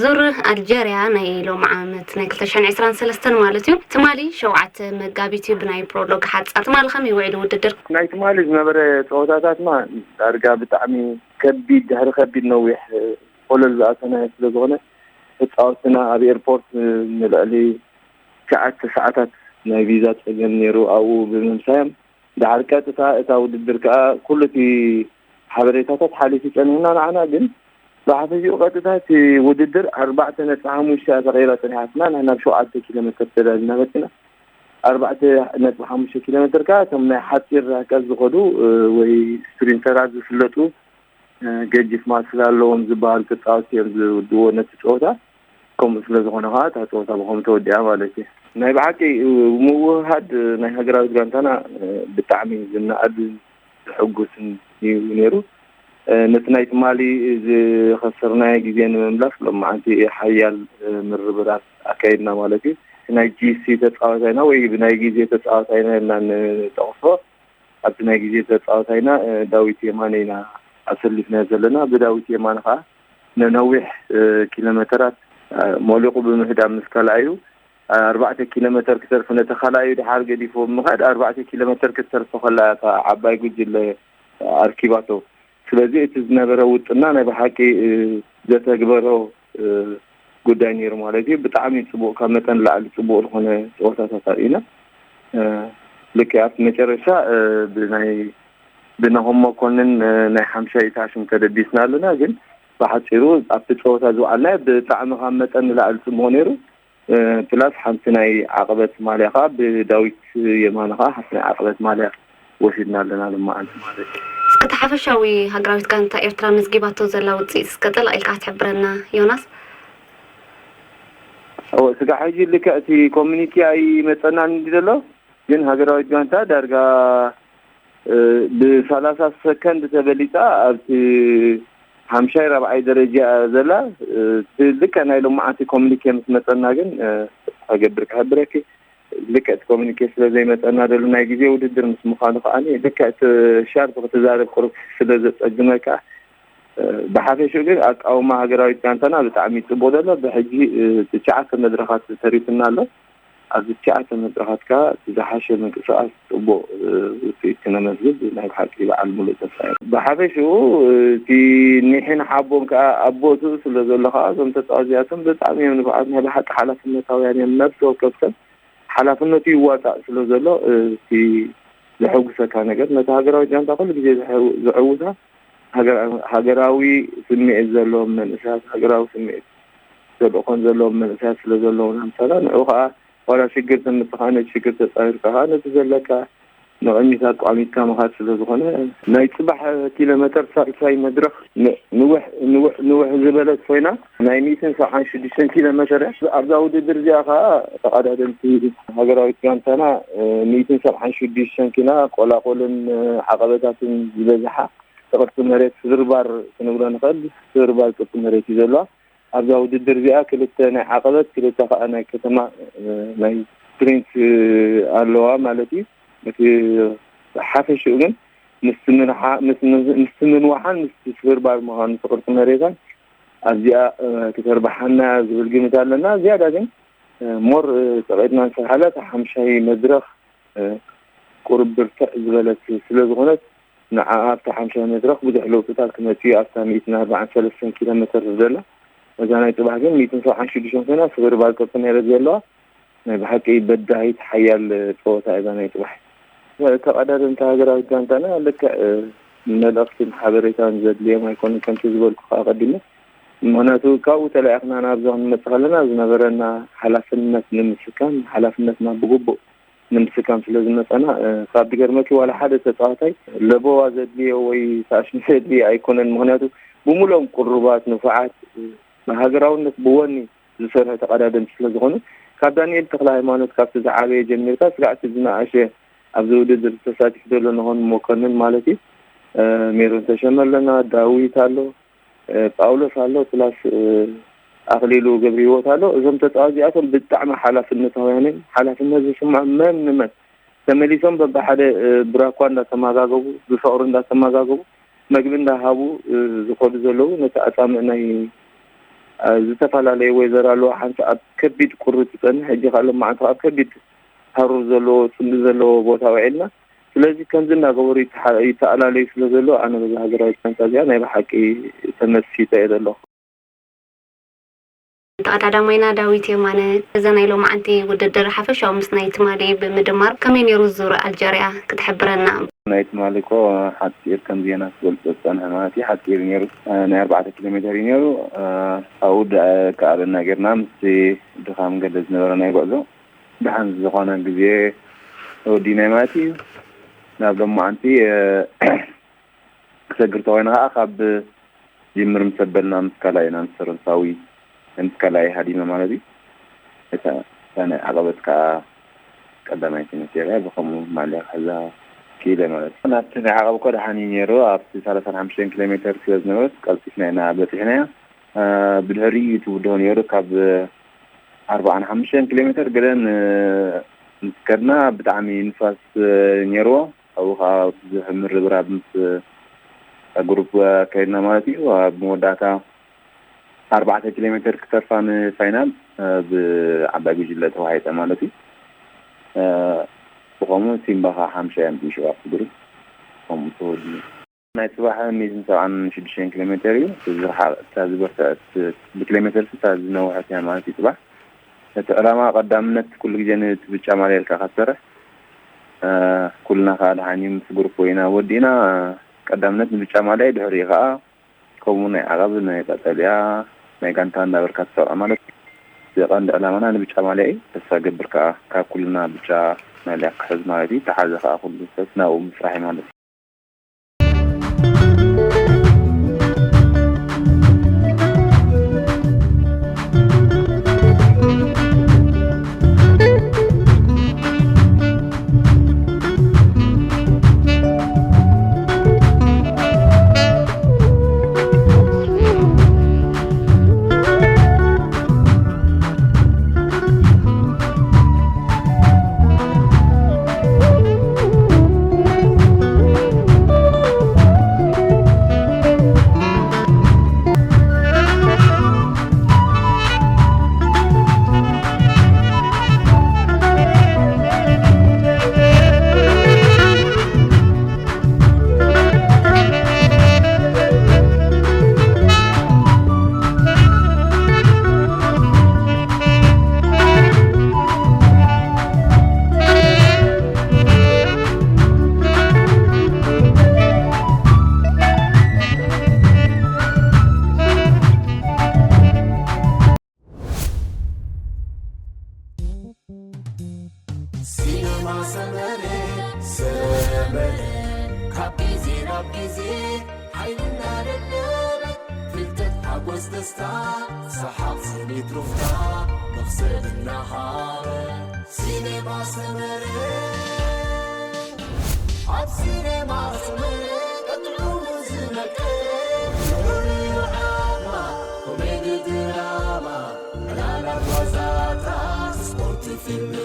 ዙር ኣልጀርያ ናይ ሎም ዓመት ናይ ክልተ ሽሕን ዕስራን ሰለስተን ማለት እዩ። ትማሊ ሸውዓተ መጋቢት እዩ። ብናይ ፕሮሎግ ሓጻር ትማሊ ከመይ ውዒሉ ውድድር? ናይ ትማሊ ዝነበረ ፀወታታትና ዳርጋ ብጣዕሚ ከቢድ፣ ድሕሪ ከቢድ ነዊሕ ኮለል ዝኣተና ስለ ዝኾነ፣ ተፃወትና ኣብ ኤርፖርት ንልዕሊ ትሽዓተ ሰዓታት ናይ ቪዛ ፀገም ነይሩ። ኣብኡ ብምምሳዮም፣ ድሓር ቀጥታ እታ ውድድር ከኣ ኩሉ እቲ ሓበሬታታት ሓሊፉ ጸኒሕና። ንዓና ግን ብሓፈሽኡ ቀጥታ እቲ ውድድር ኣርባዕተ ነጥቢ ሓሙሽተ እያ ተቐይራ ጸኒሓትና። ንሕና ብ ሸውዓተ ኪሎ ሜትር ተዳሊና መጺና። ኣርባዕተ ነጥቢ ሓሙሽተ ኪሎ ሜትር ከኣ እቶም ናይ ሓጺር ርሕቀት ዝኸዱ፣ እ፣ ወይ ስፕሪንተራት ዝፍለጡ፣ እ፣ ገጅፍ ማስል ኣለዎም ዝበሃሉ ተጻወትቲ እዮም ዝውድዎ ነቲ ጸወታ። ከምኡ ስለ ዝኾነ ከኣ እታ ጸወታ ብኸምኡ ተወዲኣ ማለት እዩ። ናይ ብሓቂ፣ እ፣ ምውህሃድ ናይ ሃገራዊት ጋንታና፣ እ፣ ብጣዕሚ ዝነኣድ ዘሐጉስን እዩ ነይሩ። እ፣ ነቲ ናይ ትማሊ ዝኸሰርናዮ ግዜ ንምምላስ ሎማዓንቲ ሓያል፣ እ፣ ምርብራት ኣካይድና ማለት እዩ። እቲ ናይ ጂ ሲ ተጻዋታይና ወይ ብናይ ግዜ ተጻዋታይና ኢልና ንጠቕሶ፣ ኣብቲ ናይ ግዜ ተጻዋታይና፣ እ፣ ዳዊት የማነ ኢና ኣሰሊፍናዮ ዘለና። ብዳዊት የማነ ከኣ ንነዊሕ፣ እ፣ ኪሎ ሜተራት፣ እ፣ ሞሊቑ ብምህዳም ምስ ካልኣዩ፣ እ፣ ኣርባዕተ ኪሎ ሜተር ክተርፍ ነቲ ካልኣዩ ድሓር ገዲፎ ብምኻድ ኣርባዕተ ኪሎ ሜተር ክትተርፎ ከላ እታ ዓባይ ጉጅለ ኣርኪባቶ። ስለዚ እቲ ዝነበረ ውጥና ናይ ብሓቂ፣ እ፣ ዘተግበሮ፣ እ፣ ጉዳይ ነይሩ ማለት እዩ። ብጣዕሚ ጽቡቕ፣ ካብ መጠን ንላዕሊ ጽቡቕ ዝኾነ ጸወታታት ኣርእዩና። እ፣ ልክዕ ኣብቲ መጨረሻ፣ እ፣ ብናይ ብናሆም መኮንን፣ እ፣ ናይ ሓምሻይ እታ ሽም ተደቢስና ኣለና። ግን ብሓጺሩ ኣብቲ ጸወታ ዝወዓልናዮ ብጣዕሚ ካብ መጠን ንላዕሊ ጽቡቕ ነይሩ። እ፣ ፕላስ ሓንቲ ናይ ዓቐበት ማልያ ከኣ ብዳዊት የማነ ከኣ ሓንቲ ናይ ዓቐበት ማልያ ወሲድና ኣለና ሎማዓንቲ ማለት እዩ። እስከ እቲ ሓፈሻዊ ሃገራዊት ጋንታ ኤርትራ መዝጊባቶ ዘላ ውጽኢት እስከ ጠለቕ ኢልካ ክትሕብረና ዮናስ? እወ፣ ስጋዕ ሕጂ ልክዕ እቲ ኮሚኒኬ ኣይመጸናን እንዲ ዘሎ፣ ግን ሃገራዊት ጋንታ ዳርጋ፣ እ፣ ብሰላሳ ሰከንድ ተበሊጻ ኣብቲ ሓምሻይ ራብዓይ ደረጃ እያ ዘላ። እ፣ እቲ ልክዕ ናይ ሎማዓንቲ ኮሚኒኬ ምስ መጸና ግን፣ እ፣ ክገብር ክሕብረኪ። ልክዕ እቲ ኮሚኒኬ ስለ ዘይመጸና ደሉ ናይ ግዜ ውድድር ምስ ምዃኑ ከኣ ልክዕ እቲ ሻርፕ ክትዛረብ ቁሩብ ስለ ዘጸግመካ፣ እ፣ ብሓፈሽኡ ግን ኣቃውማ ሃገራዊት ጋንታና ብጣዕሚ ጽቡቕ ዘሎ። ብሕጂ፣ እ፣ ትሽዓተ መድረኻት ተሪፉና ኣሎ። ኣብዚ ትሽዓተ መድረኻት ከኣ እቲ ዝሓሸ ምንቅስቓስ ጽቡቕ፣ እ፣ ውጽኢት ክነመዝግብ ናይ ብሓቂ በዓል ሙሉእ ተስፋ እየ። ብሓፈሽኡ፣ እ፣ እቲ ኒሕን ሓቦን ከኣ ኣብ ቦትኡ ስለ ዘሎ ከኣ እዞም ተጻዋት እዚኣቶም ብጣዕሚ እዮም ንፉዓት፣ ናይ ብሓቂ ሓላፍነታውያን እዮም። ነፍሲ ወከፍ ሰብ ሓላፍነቱ ይዋጻእ ስለ ዘሎ፣ እ፣ እቲ ዘሐጉሰካ ነገር ነቲ ሃገራዊ ጋንታ ኩሉ ግዜ ዘሐው-፣ ዘዕውታ ሃገራ-፣ ሃገራዊ ስምዒት ዘለዎም መንእሰያት፣ ሃገራዊ ስምዒት ተልእኾን ዘለዎም መንእሰያት ስለ ዘለዉና፣ ምሳና ንዕኡ ከኣ ዋላ ሽግር ተምጽእ ከኣ ነቲ ሽግር ተጻዊርካ ከኣ ነቲ ዘለካ ንቕድሚት ኣቋሚትካ ምኻድ ስለ ዝኾነ፣ ናይ ጽባሕ ኪሎ ሜተር ሳልሳይ መድረኽ ን-፣ ንውሕ፣ ንውሕ፣ ንውሕ ዝበለት ኮይና፣ ናይ ሚእትን ሰብዓን ሽዱሽተን ኪሎ ሜተር እያ። ኣብዛ ውድድር እዚኣ ከኣ ተቐዳደምቲ ሃገራዊት ጋንታና፣ እ፣ ሚእትን ሰብዓን ሽዱሽተን ኪና ቆላቆልን፣ እ፣ ዓቐበታትን ዝበዝሓ ቅርጺ መሬት ስብርባር ክንብሎ ንኽእል። ስብርባር ቅርጺ መሬት እዩ ዘለዋ። ኣብዛ ውድድር እዚኣ ክልተ ናይ ዓቐበት፣ ክልተ ከኣ ናይ ከተማ፣ እ፣ ናይ ስፕሪንት፣ እ፣ ኣለዋ ማለት እዩ። እቲ ሓፈሽኡ ግን ምስቲ ምንሓ-፣ ምስ፣ ምስ፣ ምስቲ ምንዋሓን ምስቲ ስብርባር ምዃኑ እቲ ቅርጺ መሬታን ኣብዚኣ፣ እ፣ ክትርብሓና ዝብል ግምት ኣለና። ዝያዳ ግን፣ እ፣ ሞር፣ እ፣ ጸቒጥና ንሰርሓላ እታ ሓምሻይ መድረኽ፣ እ፣ ቁሩብ ብርትዕ ዝበለት ስለ ዝኾነት፣ ንዓኣ ኣብታ ሓምሻይ መድረኽ ብዙሕ ለውጥታት ክመጽእ እዩ። ኣብታ ሚእትን ኣርባዓን ሰለስተን ኪሎ ሜተር ዘላ፣ እዛ ናይ ጽባሕ ግን ሚእትን ሰብዓን ሽዱሽተን ኮይና፣ ስብርባር ቅርጺ መሬት ዘለዋ፣ ናይ ብሓቂ በዳሂት ሓያል ጸወታ እያ እዛ ናይ ጽባሕ። ተቐዳደምቲ ሃገራዊት ጋንታና ልክዕ፣ እ፣ መልእኽትን ሓበሬታን ዘድልዮም ኣይኮኑን፣ ከምቲ ዝበልኩ ከኣ ቀዲሙ። ምኽንያቱ ካብኡ ተለኢኽና ናብዚ ክንመጽእ ከለና ዝነበረና ሓላፍነት ንምስካም፣ ሓላፍነትና ብግቡእ ንምስካም ስለ ዝመጸና፣ እ፣ ካብ ዝገርመኪ ዋላ ሓደ ተጻዋታይ ለበዋ ዘድልዮ ወይ ታሽሚ ዘድልዮ ኣይኮነን። ምኽንያቱ ብምሉኦም ቅሩባት፣ ንፉዓት፣ እ፣ ብሃገራውነት ብወኒ ዝሰርሑ ተቐዳደምቲ ስለ ዝኾኑ፣ ካብ ዳንኤል ተኽለ ሃይማኖት ካብቲ ዝዓበየ ጀሚርካ ስጋዕ እቲ ዝነኣሸ ኣብዚ ውድድር ተሳቲፉ ዘሎ ንኾን መኮንን ማለት እዩ፣ እ፣ ሜሮን ተሸመ ኣለና፣ ዳዊት ኣሎ፣ እ፣ ጳውሎስ ኣሎ፣ ፕላስ፣ እ፣ ኣኽሊሉ ገብረ ህይወት ኣሎ። እዞም ተጻዋት እዚኣቶም ብጣዕሚ ሓላፍነታውያንን ሓላፍነት ዝስምዖም መን ንመን ተመሊሶም በብሓደ፣ እ፣ ብራኳ እንዳተመጋገቡ፣ ብፍቕሪ እንዳተመጋገቡ፣ መግቢ እንዳሃቡ፣ እ፣ ዝኸዱ ዘለዉ፣ ነቲ ኣጻምእ ናይ እ፣ ዝተፈላለዩ ወይዘር ኣለዎ። ሓንቲ ኣብ ከቢድ ቁሪ ትጸንሕ፣ ሕጂ ካልእ መዓልቲ ኣብ ከቢድ ሃሩር ዘለዎ፣ ጽምዲ ዘለዎ ቦታ ውዒልና። ስለዚ ከምዚ እናገበሩ ይተሓ-፣ ይተኣላለዩ ስለ ዘለዉ፣ ኣነ በዛ ሃገራዊት ጋንታ እዚኣ ናይ ብሓቂ ተመስይተ እየ ዘለኹ። ተቐዳዳማይና ዳዊት የማነ፣ እዛ ናይ ሎማዓንቲ ውድድር ሓፈሻዊ ምስ ናይ ትማሊ ብምድማር ከመይ ነይሩ ዙር ኣልጀርያ ክትሕብረና? ናይ ትማሊ እኮ ሓፂር ከም ዜና ክገልፆ ዝፀንሐ ማለት እዩ። ሓፂር ነይሩ፣ እ፣ ናይ ኣርባዕተ ኪሎ ሜተር እዩ ነይሩ። እ፣ ኣብኡ ድ-፣ ከኣለና ጌርና ምስቲ ድኻም ገለ ዝነበረ ናይ ጉዕዞ ደሓን ዝኾነ ግዜ ተወዲናይ ማለት እዩ። ናብ ሎማዓንቲ፣ እ፣ ክሰግር ተኾይኑ ከዓ ካብ ጅምር ምስ ኣበልና ምስ ካልኣይ ኢና፣ ምስ ፈረንሳዊ፣ ምስ ካልኣይ ሃዲመ ማለት እዩ። እታ፣ እታ ናይ ዓቐበት ከዓ ቀዳማይቲ ነይራ፣ ብኸምኡ ማልያ ክሕዛ ክኢለ ማለት እዩ። ናብቲ ናይ ዓቐብ እኮ ደሓን እዩ ነይሩ፣ ኣብቲ ሰላሳን ሓሙሽተን ኪሎ ሜተር ስለ ዝነበረት ቀልጢፍና ኢና በፂሕናያ። እ፣ ብድሕሪኡ እዩ ትውድሆ ነይሩ፣ ካብ ኣርባዓን ሓሙሽተን ኪሎ ሜተር ገለን፣ እ፣ ምስ ከድና ብጣዕሚ ንፋስ፣ እ፣ ነይርዎ። ኣብኡ ከዓ ብዙሕ ምርብራብ ምስ፣ እ፣ ግሩፕ ኣካይድና ማለት እዩ። ኣብ መወዳእታ ኣርባዕተ ኪሎ ሜተር ክተርፋ ንፋይናል፣ እ፣ ብዓባይ ጉጅለ ተዋሒጠ ማለት እዩ። እ፣ ብኸምኡ ሲምባ ከዓ ሓምሻይ ኣምፅኡ ሽዑ ኣብቲ ግሩፕ። ከምኡ ተወዲኡ። ናይ ጽባሕ ሚእትን ሰብዓን ሽዱሽተን ኪሎ ሜተር እዩ። እቲ ዝረሓ-፣ እታ ዝበርትዐት ብኪሎ ሜተር እታ ዝነውሐት እያ ማለት እዩ ጽባሕ። እቲ ዕላማ ቀዳምነት ኩሉ ግዜ ነቲ ብጫ ማልያ ኢልካ ካብ ትሰርሕ፣ እ፣ ኩልና ከኣ ደሓን እዩ ምስ ግሩፕ ወይና ወዲእና፣ ቀዳምነት ንብጫ ማልያ እዩ። ድሕሪኡ ከኣ ከምኡ ናይ ዓቐብ፣ ናይ ቀጠልያ፣ ናይ ጋንታ እንዳበልካ ትሰርዖ ማለት እዩ። እቲ ቀንዲ ዕላማና ንብጫ ማልያ እዩ። ተስፋ ገብር ከኣ ካብ ኩልና ብጫ ማልያ ክሕዝ ማለት እዩ። ተሓዘ ከኣ ኩሉ ሰብ ናብኡ ምስራሕ እዩ ማለት እዩ። ሲነማ ሰመረ፣ ሰመረ፣ ካብ ግዜ ናብ ግዜ ሓይልና ደለበ፣ ፍልጠት ሓጎስ ደስታ፣ ሰሓቕ ስኒት ሩፍታ፣ መኽሰብ እናሃበ። ሲነማ ሰመረ፣ ኣብ ሲነማ ሰመረ፣ ቀጥዑ ዝመቀ፣ ፍቕሪ ዓድማ፣ ኮሜዲ ድራማ፣ ዕላላት ዋዛታት፣ ስፖርት ፊልም